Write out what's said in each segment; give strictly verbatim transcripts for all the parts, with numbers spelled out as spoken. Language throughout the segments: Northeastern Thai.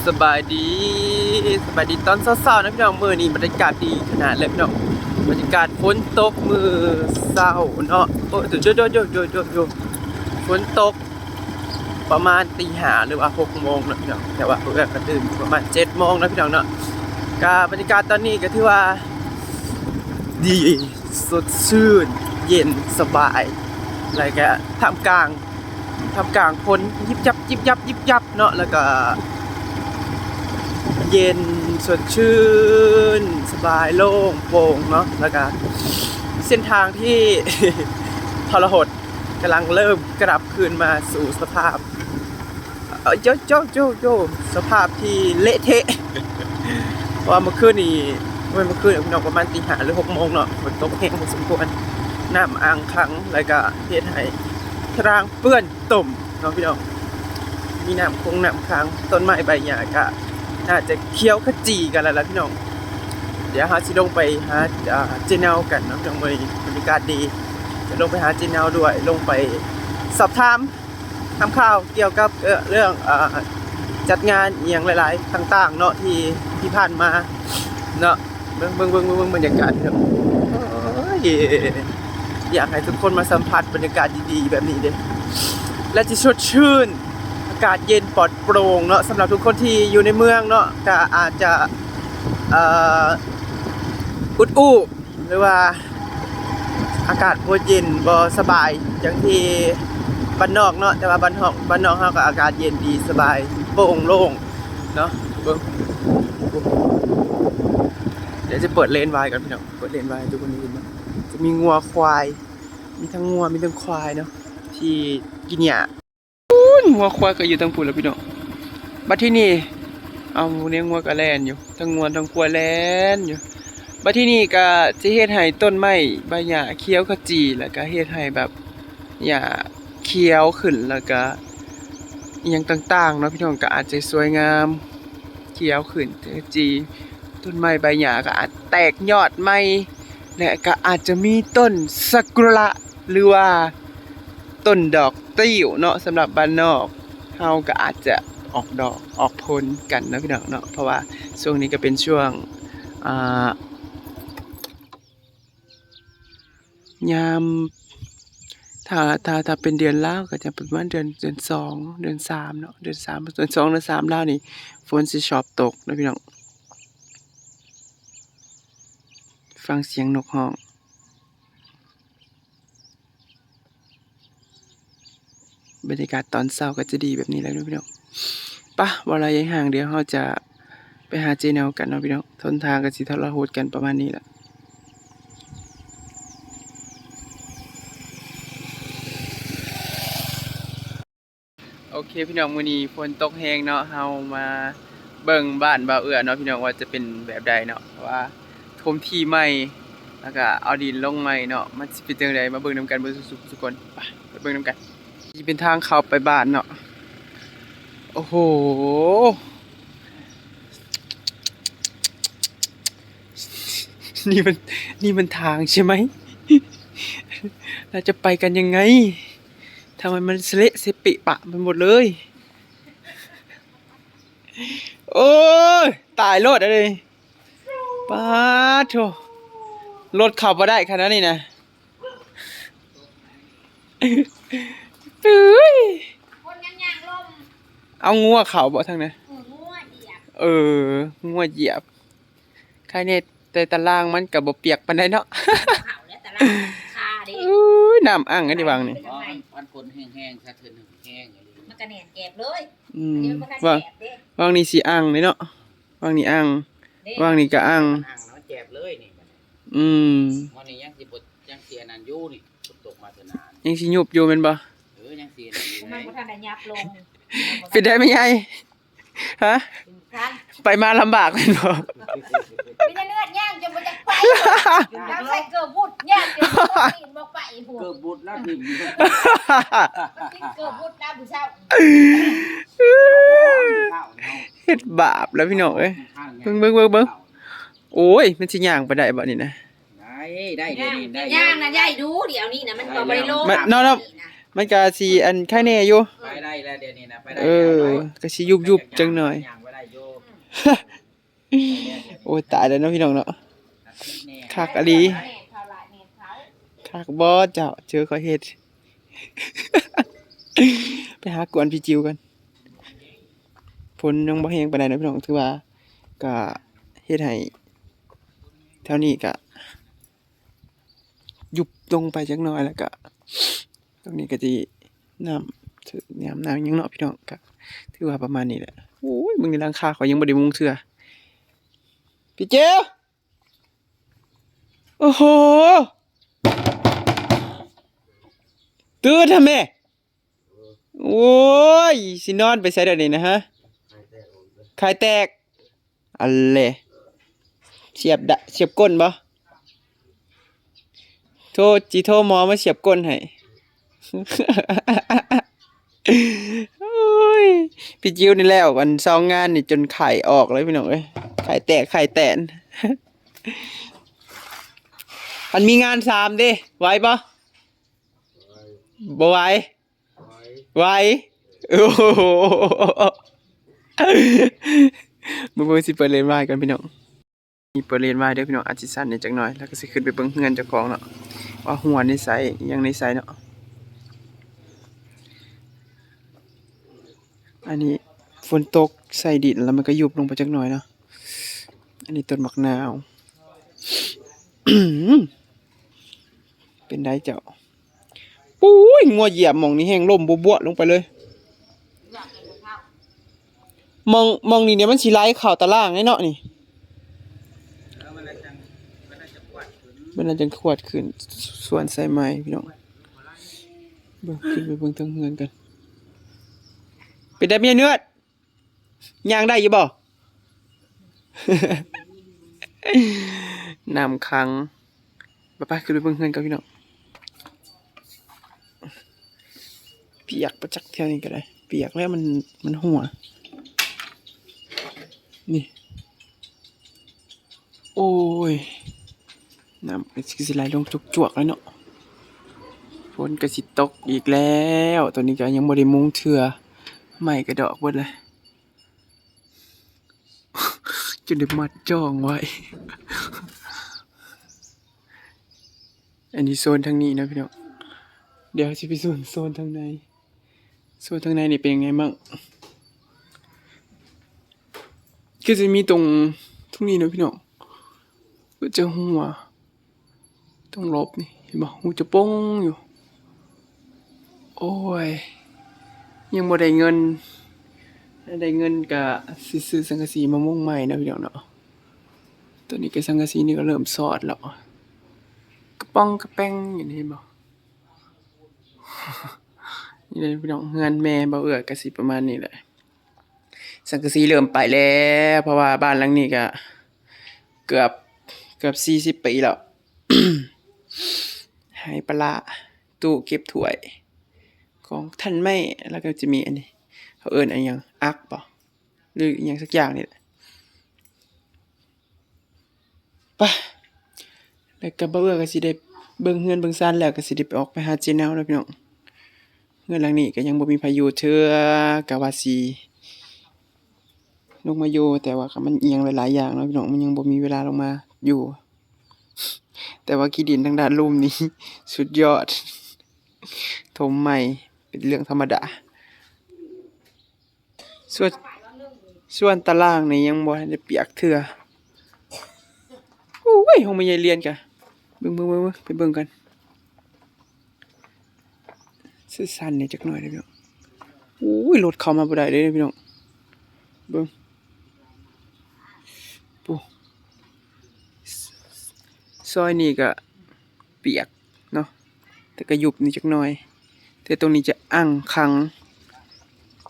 สบายดี สบายดีตอนเช้าๆนะพี่น้อง มื้อนี้บรรยากาศดีขนาดเลยพี่น้อง บรรยากาศฝนตกมื้อเช้าเนาะ โอ้ย โย โย โย โย โย โย ฝนตกประมาณตีห้าหรือว่าหกโมงนะพี่น้อง แต่ว่าเพื่อนก็ตื่นประมาณเจ็ดโมงนะพี่น้องเนาะ ก็บรรยากาศตอนนี้ก็ถือว่าดี สดชื่น เย็นสบาย แล้วก็ท่ามกลาง ท่ามกลางคนยิบยับยิบยับยิบยับเนาะ แล้วก็เย็นสดชื่น สบายโล่งโปร่งเนาะ แล้วก็เส้นทางที่ ทรหดกำลังเริ่มกลับคืนมาสู่สภาพ เอ่อ โย โย โย โย สภาพที่เละเทะ เพราะว่าเมื่อคืนนี้ เมื่อ เมื่อคืนพี่น้องประมาณตีห้าหรือหกโมงเนาะ ฝนตกแฮงพอสมควร น้ำอ่างขัง แล้วก็เฮ็ดให้ทางเปื้อนตมเนาะพี่น้อง มีน้ำคงน้ำขัง ต้นไม้ใบหญ้าก็น่าจะเขียวขจีกันแล้วล่ะพี่น้อง เดี๋ยวเฮาสิลงไปหา อ่า เจ๊เนากันเนาะพี่น้อง มื้อนี้บรรยากาศดี จะลงไปหาเจ๊เนาด้วย ลงไปสอบถาม ถามข่าวเกี่ยวกับ เอ่อ เรื่อง อ่า จัดงานอีหยังหลายๆต่างๆเนาะ ที่ ที่ผ่านมาเนาะ เบิ่ง เบิ่ง เบิ่ง เบิ่ง เบิ่งบรรยากาศเนาะ โอ้ย อยากให้ทุกคนมาสัมผัสบรรยากาศดีๆแบบนี้เด้ และจะสดชื่น อากาศเย็นปลอดโปร่งเนาะ สำหรับทุกคนที่อยู่ในเมืองเนาะ ก็อาจจะ เอ่อ อุดอู้ หรือว่าอากาศบ่เย็นบ่สบายอย่างที่บ้านนอกเนาะ แต่ว่าบ้านนอก บ้านนอกเฮาก็อากาศเย็นดีสบายโปร่งโล่งเนาะ เบิ่ง เดี๋ยวจะเปิดเลนไวน์ก่อนพี่น้อง เปิดเลนไวน์ให้ทุกคนได้ยินเนาะ จะมีงัวควาย มีทั้งงัว มีทั้งควายเนาะ ที่กินหญ้า ปู๊น งัวควายก็อยู่ทางปู๊นแล้วพี่น้อง บัดที่นี่ เอาเนี่ยงัวก็แล่นอยู่ ทั้งงัวทั้งควายแล่นอยู่ บัดที่นี่ก็สิเฮ็ดให้ต้นไม้ใบหญ้าเขียวขจี แล้วก็เฮ็ดให้แบบหญ้าเขียวขึ้น แล้วก็อิหยังต่างๆเนาะพี่น้อง ก็อาจจะสวยงาม เขียวขึ้นขจี ต้นไม้ใบหญ้าก็อาจแตกยอดใหม่ และก็อาจจะมีต้นซากุระ หรือว่าต้นดอกติ้วเนาะ สำหรับบ้านนอก เฮาก็อาจจะออกดอกออกผลกันเนาะพี่น้องเนาะ เพราะว่าช่วงนี้ก็เป็นช่วง อ่า ยาม ถ้า ถ้า ถ้าเป็นเดือนลาวก็จะประมาณเดือน เดือนสอง เดือนสามเนาะ เดือนสาม เดือนสอง เดือนสามลาวนี่ ฝนสิชอบตกเนาะพี่น้อง ฟังเสียงนกฮ้อง บรรยากาศตอนเช้าก็จะดีแบบนี้แหละเนาะพี่น้อง ปะ บ่หลายยายห่าง เดี๋ยวเฮาจะไปหาเจ๊เนากันเนาะพี่น้อง หนทางก็สิทรหดกันประมาณนี้แหละ โอเคพี่น้อง มื้อนี้ฝนตกแฮงเนาะ เฮามาเบิ่งบ้านบ่าวเอื้อเนาะพี่น้อง ว่าจะเป็นแบบใดเนาะ เพราะว่าถมที่ใหม่ แล้วก็เอาดินลงใหม่เนาะ มันสิเป็นจั่งใด มาเบิ่งนำกันเบิดสุกๆทุกคน ไป ไปเบิ่งนำกัน สิเป็นทางเข้าไปบ้านเนาะ โอ้โห นี่มัน นี่มันทางใช่ไหม เราจะไปกันยังไง ทำไมมันเละเสะเปะปะไปหมดเลย โอ้ย ตายโลดเลย ป๊าดโถ รถเข้าบ่ได้ขนาดนี้นะ เอ้ย คนยังยางลม เอางัวเข้าบ่ทางนั้น เออ งัวเหยียบ เออ งัวเหยียบ ใครเนี่ย แต่ตารางมันก็บ่เปียกปานใดเนาะ เขาแล้วแต่ละคาเด้ เอ้ย น้ำอั้งอันนี้วางนี่ บ่ มัน มันฝนแฮงๆ สะเทือนแฮงๆ อีหลี มันก็แน่นแกบเลย อืม อันนี้มันบ่ทัน วาง แกบเด้ วางนี่สิอั้งเลยเนาะ วางนี่อั้ง เด้ วางนี่ก็อั้ง มันอั้งแล้วแกบเลยนี่ อืม มื้อนี้ยังสิบ่ ยังสิอันนั้นอยู่นี่ ฝนตกมาเทื่อนาน ยังสิยุบอยู่แม่นบ่ เออ ยังสิอันนั้นอยู่ มันบ่ทันได้ยับลง เป็นได้ไหมยาย ฮะ ทัน ไปมาลำบากแม่นบ่ มีแต่เลือดย่างจนบ่อยากไป แล้วใส่เกิบบุดย่างจนบ่ไปบ่ไปพุ้น เกิบบุดแล้วถิ่ม มันติดเกิบบุดแล้วผู้เฒ่า เฮ็ดบาปแล้วพี่น้องเอ้ย เบิ่ง เบิ่ง เบิ่ง เบิ่ง โอ้ย มันสิย่างไปได้บ่นี่นะ ได้ ได้ เดี๋ยวนี้ได้ ย่างนะ ย่ายดู เดี๋ยวนี้นะ มันก็บ่ได้ลง มัน เนาะ เนาะ นี่นะ มันก็สิอันไคแน่อยู่ ไปได้แล้วเดี๋ยวนี้นะ ไปได้ เออ แล้ว ก็สิยุบๆจังหน่อย ย่างไปได้อยู่ โอ้ย ตายแล้วเนาะพี่น้องเนาะ คักอีหลี คักบ่เจ้า เจอข้อยเฮ็ด ไปหากวนพี่จิ๋วก่อน ฝนยังบ่แฮงปานใดเนาะพี่น้อง ถือว่าก็เฮ็ดให้แถวนี้ก็ยุบลงไปจักหน่อย แล้วก็ตรงนี้ก็สิน้ำ น้ำ น้ำหยังเนาะพี่น้อง ก็ถือว่าประมาณนี้แหละ โอ้ย เบิ่งในหลังคาข้อยยังบ่ได้มุงเทื่อ พี่จิ๋ว โอ้โห ตื่นทำไม โอ้ย สินอนไปไสเดี๋ยวนี้นะฮะ ไข่แตก อันเล เสียบดะ เสียบก้นบ่ โทร สิโทรหมอมาเสียบก้นให้ โอ้ย พี่จิ๋วนี่แล้ว อันสองงานนี่จนไข่ออกเลยพี่น้องเอ้ย ไข่แตก ไข่แตน อันมีงานสามเด้ ไหวปะ บ่ไหว ไหว โอ้โห เบิ่งๆ สิเปิดเลนส์วายก่อนพี่น้อง นี่เปิดเลนส์วายเด้อพี่น้อง อาจสิสั่นแหน่จักหน่อย แล้วก็สิขึ้นไปเบิ่งเฮือนเจ้าของเนาะ ว่าหัวในไส อิหยังในไสเนาะ อันนี้ฝนตกใส่ดินแล้วมันก็ยุบลงไปจักหน่อยเนาะ อันนี้ต้นบักนาว เป็นไดเจ้า ปุ้ย งัวเหยียบหม่องนี้แฮงล้มบวะๆ ลงไปเลย หม่อง หม่องนี้เนี่ยมันสิไหลเข้าตารางแน่เนาะนี่ มันน่าจะขวดขึ้น สวนสายไหมพี่น้อง เบิ่ง ขึ้นไปเบิ่งเทิงเฮือนกัน เป็นไดเมียเนื้อ ย่างได้อยู่บ่ น้ำขัง ไปๆ ขึ้นไปเบิ่งเฮือนกันพี่น้อง เปียกประจักแถวนี้ก็ได้ เปียกแล้วมัน มันหัว นี่ โอ้ย น้ำก็สิไหลลงจวกๆ แล้วเนาะ ฝนก็สิตกอีกแล้ว ตอนนี้ก็ยังบ่ได้มุงเทื่อ ไม้กระดอกเบิดเลย จนได้มัดจ้องไว้ อันนี้โซนทางนี้นะพี่น้อง เดี๋ยวสิไปโซน โซนทางใน โซนทางในนี่เป็นยังไงบ้าง ก็จะมีตรง ตรงนี้นะพี่น้อง ก็จะหัว ต้องหลบนี่ เห็นบ่ หูจะโป่งอยู่ โอ้ย ยังบ่ได้เงิน ถ้าได้เงินก็สิซื้อสังกะสีมามุงใหม่นะพี่น้องเนาะ ตัวนี้ก็สังกะสีนี่ก็เริ่มสอดแล้ว กระป๋องกระแป๋งอยู่นี่ เห็นบ่ นี่เลยพี่น้อง เฮือนแม่บ่าวเอื้อก็สิประมาณนี้แหละ สังกะสีเริ่มไปแล้ว เพราะว่าบ้านหลังนี้ก็เกือบ เกือบสี่สิบปีแล้ว ไหปลาร้า ตู้เก็บถ้วย ของท่านแม่ แล้วก็จะมีอันนี้ เขาเอิ้นอันหยัง อักบ่ หรืออิหยังสักอย่างนี่แหละ ไป แล้วก็บ่าวเอื้อก็สิได้เบิ่งเฮือนเบิ่งซานแล้ว ก็สิได้ไปออกไปหาเจ๊นาวแล้วพี่น้อง เฮือนหลังนี้ก็ยังบ่มีไผอยู่เทื่อ ก็ว่าสิลงมาอยู่ แต่ว่าก็มันอิหยังหลายๆ อย่างเนาะพี่น้อง มันยังบ่มีเวลาลงมาอยู่ แต่ว่าขี้ดินทางด้านลุ่มนี่ สุดยอด ถมใหม่เป็นเรื่องธรรมดา ส่วน ส่วนตารางนี่ยังบ่ทันได้เปียกเทื่อ โอ้ย ห้องแม่ใหญ่เรียนกะ เบิ่ง เบิ่ง เบิ่ง เบิ่ง ไปเบิ่งกัน สั่นๆ เนี่ยจักหน่อยเด้อพี่น้อง โอ้ย รถเข้ามาบ่ได้เลยเด้อพี่น้อง เบิ่ง ปู ซอยนี่ก็เปียกเนาะ แต่ก็ยุบนี่จักหน่อย แต่ตรงนี้จะอั่งขัง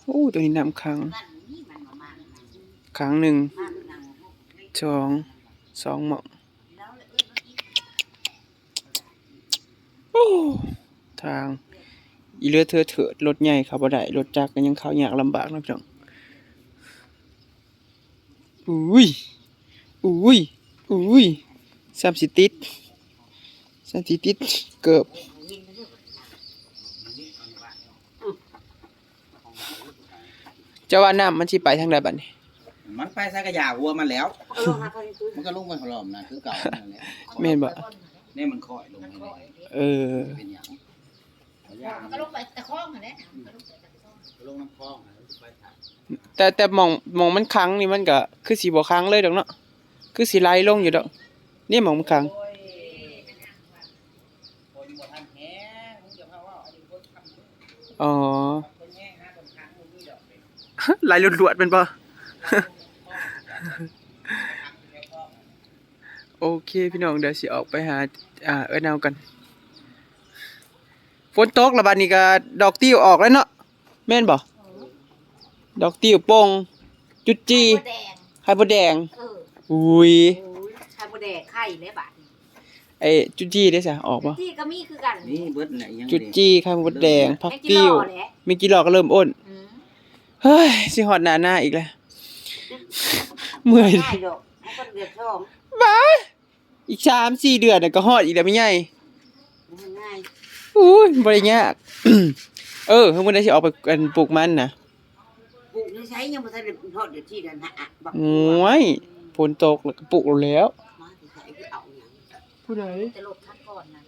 โอ้ ตรงนี้น้ำขัง ขังหนึ่ง สอง สองหม่อง โอ้ ทาง อีเหลือเถือเถิด รถใหญ่เข้าบ่ได้ รถจักรก็ยังเข้ายากลำบากนะพี่น้อง อุ้ย อุ้ย อุ้ย ซ้ำสิติด ซ้ำสิติด เกือบ เจ้าว่าน้ำมันสิไปทางใดบัดนี้ มันไปใส่กระยาหัวมันแล้ว ก็ลงหาเขาอยู่ตู้ มันก็ลงไปหลอมนะคือเก่านั่นแหละ แม่นบ่ เนี่ยมันคอยลงให้เลย เออ เป็นหยัง มันก็ลงไปตะคองหั่นแหละ ลงน้ำคลองนะมันไปทาง แต่แต่หม่องหม่องมันขังนี่มันก็คือสิบ่ขังเลยดอกเนาะ คือสิไหลลงอยู่ดอก นี่หม่องมันขัง โอ้ยคนบ่ทันแห้งมึงอย่ามาว่าอันนี้คนทำ อ๋อ คนแห้งนะคนทางมึงนี่ดอกเป็น ไหลลวดๆเป็นบ่ โอเคพี่น้อง เดี๋ยวสิออกไปหา อ่า เอิ้นเอากัน ฝนตกแล้วบัดนี้ก็ดอกติ้วออกแล้วเนาะ แม่นบ่ ดอกติ้วโป่ง จุดจี ไข่มดแดง ไข่มดแดง เออ อุ้ย โอ้ยไข่มดแดงไข่แล้วบาดนี้ ไอ้จุดจีได้ซะออกบ่ ที่ก็มีคือกัน นี่เบิดไหนยัง จุดจีไข่มดแดง ผัก แม่งจิหล่ ติ้ว อแหละ มีกี่หลอกก็เริ่มอ้น อืม เฮ้ย สิฮอดหน้าหน้าอีกแล้ว เมื่อย ง่ายดอกมันก็เดือดร้อน บ้า อีกสามสี่เดือนน่ะก็ฮอดอีกแล้วแม่ใหญ่ มันง่าย อุ้ยบ่ได้ยาก เออเพิ่นได้สิออกไปอันปลูกมันนะ ปลูกในไซยังบ่ทันได้ทอดเดี๋ยวที่เดือนห้าบัก โอ้ยฝนตกแล้วก็ปลูกแล้ว มาที่ไซคือเอาหยัง ผู้ใด จะลดขั้นก่อนนะ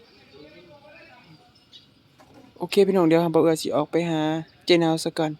โอเคพี่น้อง เดี๋ยวบ่าวเอื้อสิออกไปหาเจ๊นาวซะก่อน